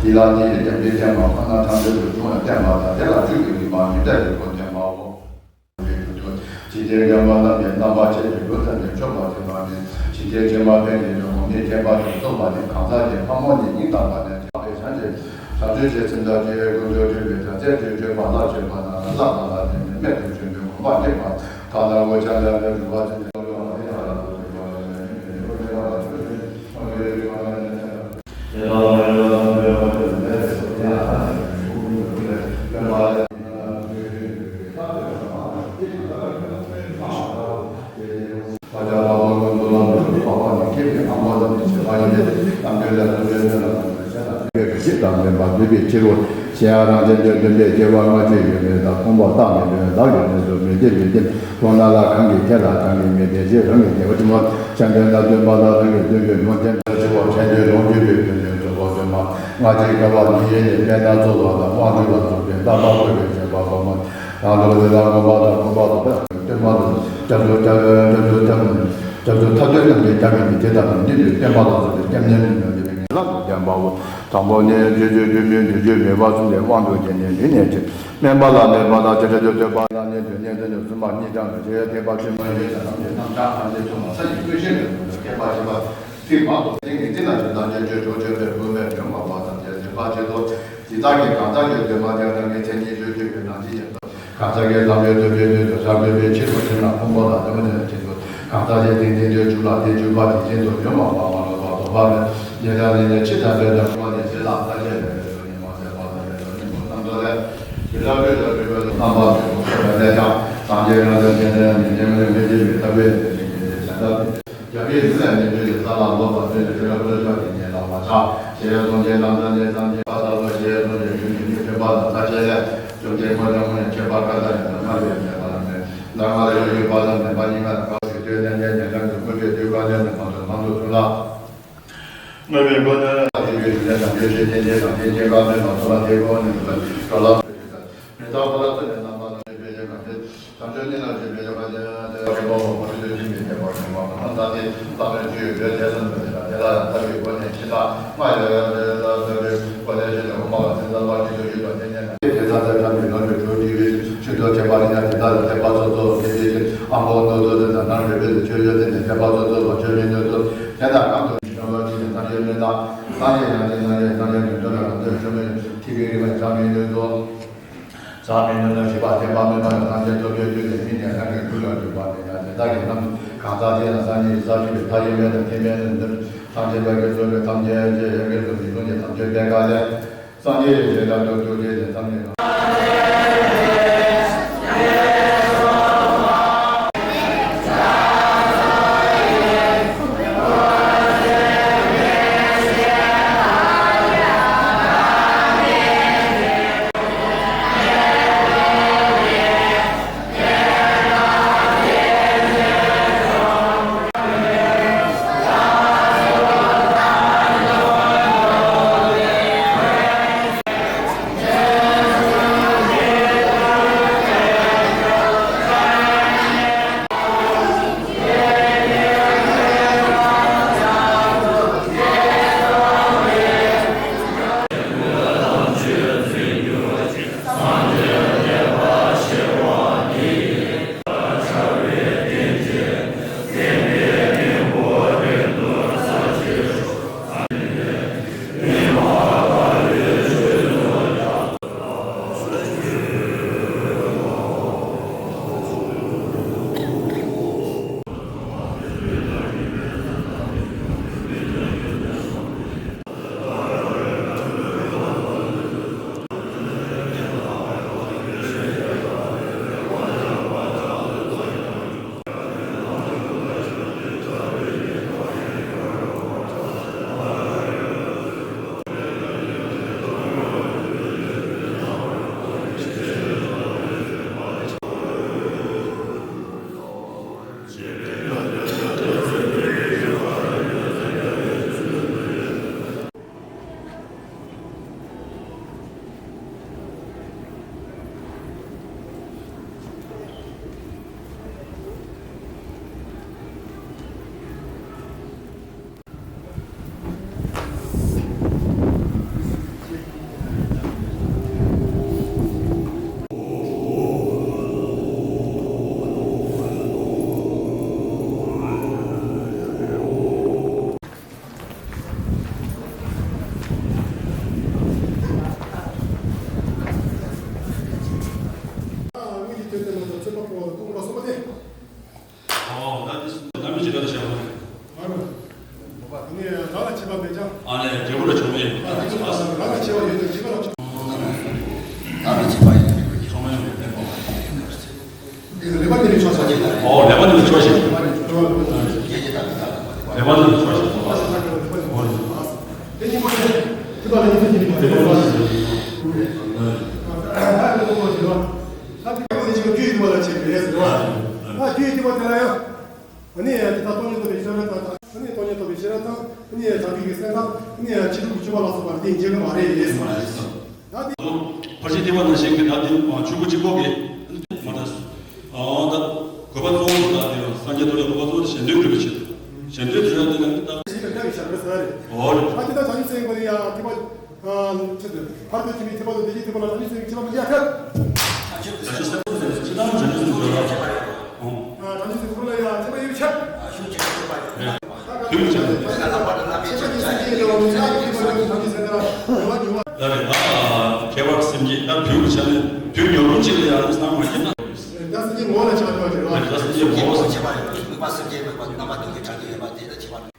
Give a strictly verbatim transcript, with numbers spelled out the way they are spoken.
ཇི་ལྟར་འགྲོ་བ་ཐམས་ཅད་ཀྱི་སྡུག་བསྔལ་སེལ་བའི་ཕྱིར། ཇི་ལྟར་བྱང་ཆུབ་སེམས་དཔའ་ཐེག་པ་ཆེན་པོ་ནི་ཁྱད་པར་ཅན་སྟོན་པ་ནི། གང་ཟག་གི་ཕག་མོ་ནི་སྙིང་དག་པ་ནས། བྱང་ཆུབ་ཀྱི་སེམས་དང་བཅས་པའི་ཀུན་རྫོབ་སྤྱོད་པའི་དག་ཚད་དུ་སྤྱོད་པ་ལ་སྤྱོད་པ་ན་ལ་ལ་ལ་ལ་ནི་རྨད་དུ་བྱུང་བའི་གོ་འཕང་ཐེག་པ་དག་ན་འོ་ཅག་ལ་ལ་སྒྲུབ་པ་ཅན། གཞི་དང་ལྡན་པ་འདོད་པའི་ཕྱིར་རོ། གཞན་ཡང་རང་བཞིན་དོན་སྟོན་པའི་སྐྱེ་བ་ལྔ་བཅུ་ཡོད་མེད་དང་། མཐོང་བ་བཏང་ནས་ལུས་བདག་ཡོད་མེད་དུ་མི་བདེ་བའི་རྟེན། མཐོང་ན་ལ་གང་གིས་ཁྱེད་ལ་གང་གིས་མི་བདེ་ཞེས་རང་གི་བདེ་བ་ཅི་མོ། གཞན་དོན་ལ་སྟོན་པ་དང་རང་གི་དོན་གྱི་ལུང་བསྟན་པ། ཆེ་བ་ཕན་བདེ་ལོངས་སྤྱོད་པའི་དོན་དུ་རྫོགས་པ་སྟོན་པ། སྔ་ཕྱི་དགེ་བ་ལེགས་ཡོན་ནི། དཔལ་དང་ཚོགས་དང་དབང་སྒྱུར་ལ་སོགས་པའི་རྟག་པ་བཀོད་པའི་བྱེད་པ་སོགས་མ། རང་ལུགས་ལ་སྒོམ་པ་དང་སྒོམ་པ་སོགས་པའི་སྟོན་པ་དང་། སྐྱབས་སུ་སྐྱབས་སུ་སྐྱབས་སུ་སྐྱབས་སུ་ཐབས་དོན་རྣམས་ཀྱི་སྐྱབས་ཡིན་ཏེ། དེ་དག་ནི་ནི་སྟོན་པ་དང་སོགས་པའི་སྐྱབས་གནས་ལུགས་ལ་འདི་ནི་ལ་སོགས་བསྟན་པའོ། དང་པོ་ནི་རྗེ་བཙུན་སྒྲོལ་མའི་མདུན་བསྐྱོད་མོས་པ་གསུམ་ལས་དབང་དུ་བྱས་ནས་འདི་ནས་ཏེ། དམན་པ་ལ་མོས་པ་དང་བྱེ་བྲག་ཏུ་བསྟོད་པ་ལ་ནི་དོན་གནད་དོན་གསུམ་པ་གཉིས་ཀྱང་ལ་ཞེས་ཐེག་པ་ཆེན་པོའི་ཡོན་ཏན་རྣམས་ཀྱི་རྣམ་གྲངས་ཐམས་ཅད་ཐུན་མོང་ས་ཡི་ཀུན་ཤེས་ལས་གྲུབ་པའི་སྐྱེས་པ་ཆེན་པོ་ཐེག་མ་གཏོགས། དེ་ནི་འདི་ན་ཅི་ལྟར་སྤྱོད་ཆོག་ཆོག་པའི་བུད་མེད་སྒྲོན་མ་བ་དང་བཅས་ཏེ་ཕར་ཕྱིན་ཏོ། ཇི་ལྟར་གྱི་གང་ཟག་གི་འདོད་མ་ཀྱང་རང་གི་མཚན་ཉིད་ཆོས་ཅན་གྱི་ནང་ཇི་ཡིན་ཏོ། གང་ཟག་གི་ལམ་གྱི་སྟོན་པའི་དོན་དུ་ཟབ་དགོས་པའི་ཕྱིར་རོ། ཕྱིར་ན་ཕུང་པོ་དང་ལྡན་པ་ནི་ཕྱིན་ཏོ། གང་ཟག་གཞན་དེ་འདི་འདོད་འཇུག་ལ་དེ་འཇུག་པ་དེ་བཞིན་དུ་སྒྲོན་མ་བ་མ་ལོག་པ་རྟོགས་པ་མེད། ཉེ་ཆར་ནི་ནི་ཕྱི་ལྟར་འདོད་དང་བ་ནི་ཕྱི་ལ་ལྟ་བྱེད་པའི་དོན་ཉིད་མ་ཟད་པ་ཟད་པའི་དོན་ཉིད་མོ་བསམ་དོ་ལས། དེ་ལ་བོད་ལ་བོད་པའི་རྣམ་པ་ཚོས་གོ་ཆོད་པ་ལས་ཀྱང་སངས་རྒྱས་ཡང་དག་མཁྱེན་བརྩེ་ཡང་མི་མཁྱེན་མི་མི་འདྲེས་པའི་ཐབས་པའི་ནི་མི་འདྲེས་པའི་བྱ་ཐབས་ཏེ། རྒྱ་བོད་ཡུལ་ལ་མི་འདྲེས་པའི་ས་ལ་ལོག་པ་ཚོས་ནི་དེ་ལ་བོད་ལ་ཆགས་ཏེ་ཉེ་ལ་མ་ཆགས་ཞེས་ཡང་སྟོང་ཆེན་རྣམ་གྲངས་ནས་སངས་རྒྱས་པ་ལ་ལོ་ཞེས་སྟོང་ཆེན་ཡུལ་གྱི་མི་མཁྱེན་པ་དང་ས་ཆེ་ལས་བཅོམ་ལྡན་འཁོར་དང་དངོས་ནས་མཁྱེན་པ་ཀ་ད་ཡང་དག་སྔར་བས་མེད་པ་ལ་མེད། ལ་ང་ལ་ཡོད་ཡོད་པ་དང་མེད་པ་གཉིས་ཀ་དག་ཞིག་ཏུ་ལན་ལན་ཉན་ལན་དུ་དངོས་པོའི་དུས་གང་ལན་དུ་མང་དུ་མང་དུ་ཐུན་ལ། དངོས་པོའི་སྒོ་ནས་ལ་དེ་བས་དེ་ལས་དང་དེ་བཞིན་དེ་འདྲའི་དང་དེ་སྐྱེ་འགག་མེད་པ་དོ་ལ་དེ་སྒོ་ནས་དུ་ལ་དེ་སྐོར་ལ་མེད་པ་ཁོ་ལ་ཚུལ་ནས་རྣམ་པ་ལ་དེ་བས་དེ་གང་དེ་དང་ཆོས་ནི་ལ་དེ་བས་དེ་གང་དེ་དེ་བས་དེ་གང་དེ་དེ་བས་དེ་གང་དེ་དེ་ལ་ཡང་ལྟ་བའི་སྒོ་ནས་ཕྱི་ལ་སྔ་ཡང་ཡང་དེ་ལ་ལྟ་བའི་སྒོ་ནས་ཕྱི་ལ་འོ་མ་ལ་སེམས་ཙམ་པ་ཅི་ཐུབ་ཅི་ཐུབ་དེ་ནས་དེ་ཚ་ཚ་ཁྲམ་གྱི་ལམ་དུ་གྲོལ་དུས་ཕྱི་དོ་ཁྱད་པར་ནི་ཡང་དེ་དག་ལ་ཐེག་པ་སོ་སོ་དེ་དེ་ཨ་མོ་ནོ་དོ་དེ་དང་ནང་རེ་བེ་ལ་ཆོས་ཡོད་དེ་ནས་ཐེག་པ་སོ་སོ། དེ་ལས་འདོད་དོ། དེ་དག་གང་དུ་བྱོན་པ་ཅི་ནས་ཐམས་ཅད་མི་དང་། ཐམས་ཅད་ཡང་ཅིག་ན་ཡང་ཐམས་ཅད་མི་འདོད་ལ་གང་དུ་བྱོན་པའི་ཐིག་གི་རིག་པ་ཆགས་མི་འདོད་དོ། ཆགས་མི་འདོད་ལ་ཞི་བ་བརྟན་པ་མི་སྤང་བའི་ཐམས་ཅད་ཐོབ་པའི་དུས་ལས་ཕྱིན་ནས་རང་གི་ཐུགས་ལ་འཇུག་པ་མེད་ན་དེ་དག་གི་ལམ་གང་ཟག་ཅིག་ལ་སངས་རྒྱས་ཀྱི་ས་བཅུ་པའི་མཐའ་ཡས་མེད་དང་ཐེག་དམན་དུ་འདིར་ཐམས་ཅད་བར་གྱི་རྩོལ་བའི་ཐམས་ཅད་ཅེས་ཡོན་གྱི་ལུགས་ཀྱི་ཐམས་ཅད་པའི་བཀའ་ལས། སངས་རྒྱས་ཀྱི་ཞལ་ལ་ཐུགས་རྗེ་ཆེ་ནས་ཐམས་ཅད་ཀྱང་། ཨོ། ད་འདི་སུ་ནམ་ཡིན་ཇི་ལྟར་བྱ་བ་རེད། ཨ་ནི་རང་ལ་བྱེད་པ་མེད་ཀྱང་། ཨ་ནི་འབྲས་བུ་ལ་བྱུང་བས། ཨ་ནི་རང་ལ་བྱེད་པ་མེད་ཀྱང་། རང་ལ་བྱེད་པ་ཡོད་ཀྱང་བྱེད་པ་ལ་བྱུང་། རང་ལ་བྱེད་པ་ཡོད་ཀྱང་བྱུང་མ་ཡོང་བའི་ལེགས་པ། ལེགས་པ་འདི་ནི་ཆོག་ཤེས། ཨོ། ལེགས་པ་འདི་ནི་ཆོག་ཤེས། ལེགས་པ་འདི་ནི་ཆོག་ཤེས། ཨོ། དེ་གཉིས་པོ་ནི་ཐུབ་པ་ལ་ཉིད་དུ་ཉིད་ཀྱི་ཚེ་ལ་ལ་ཞིག་ད་དེ་ཀོ་ནི་ཆོས་རྒྱུད་ཡིན་པ་ལ་བྱེད་པའི་རེད་ཟེར་བ། ད་རྒྱུད་ཡིན་པ་དེ་ལ་ཡང་། ཨ་ནི་ཡང་དེ་དག་སྟོང་ཉིད་རྟོགས་པའི་ཤེས་རབ་དང་། ཨ་ནི་སྟོང་ཉིད་རྟོགས་པའི་ཤེས་རབ་དང་། ཨ་ནི་ཡང་བྱང་ཆུབ་ཀྱི་སེམས་དང་། ཨ་ནི་ཡང་བྱང་ཆུབ་ཀྱི་སྤྱོད་པ་ལ་སོགས་པ་དེ་འཇལ་གྱི་མ་རེད་ཟེར་བ་རེད། ད་དེ། ཕར་ཕྱིན་ཐེག་པ་ནང་བཞིན་གྱི་ད་དེ་ཆོས་སྐུ་གཅིག་པོ་གི་མ་ད། ཨ་ད་དགོས་པ་གཙོ་བོ་ད་དེ་སངས་རྒྱས་ཐོབ་པའི་དགོས་པ་གཙོ་བོ་དེ་གཞན་དོན་སྒྲུབ་པའི་ཆེད་དུ། གཞན་དོན་སྒྲུབ་ཡ་དེ་ལ་ད། ཞིག་ལ་བརྒྱ་ཡི་ཞབས་པད་ཟེར་བ་རེད། འོ་རེད། ད་དེ་ད་བྱང་ཆུབ་སེམས་དཔའ་ཡ་ཐེག་པ། ཨ་ཆེད་དུ་ཕར་འདོད་ཀྱི་མི་ཐེག་པ་དང་འདོད་ཀྱི་ཐེག་པ་ལ་བྱང་ཆུབ་སེམས་ཀྱི་ཁྱད་པར་མི་ཡ་ཐད། བྱང་ཆུབ་སེམས་དཔའ་ཅི་ལྟར་བྱང་ཆུབ་སེམས་དཔའ་ལ། ཨོ། བྱང་ཆུབ་སེམས་དཔའ་ལ་ཡ་ཐེག་པ་ཡོད་ཆད། ཐེག་པ་ཆད། ཐེག་པ་ཆད། ཐེག་པ་ཆད། ད་རེས་ད་ཁྱད་པར་སེམས་བསྐྱེད་ད་བུ་གི་ཆ་ནས་བུ་ཉོ་རུ་ཅིག་ལ་ཡང་སྣང་མ་བྱེད་ན། ད་སེམས་བསྐྱེད་ངོ་ལ་ཆགས་པ་རེད་བ། ད་སེམས་བསྐྱེད་ངོ་ལ་ཆགས་པ་རེད། དམིགས་པ་སེམས་བསྐྱེད་དམིགས་པ་རྣམ་པ་གདོན་གྱི་དྲག་ཏུ་ཡོད་པ་དེ་ལ་ཆེ་བ།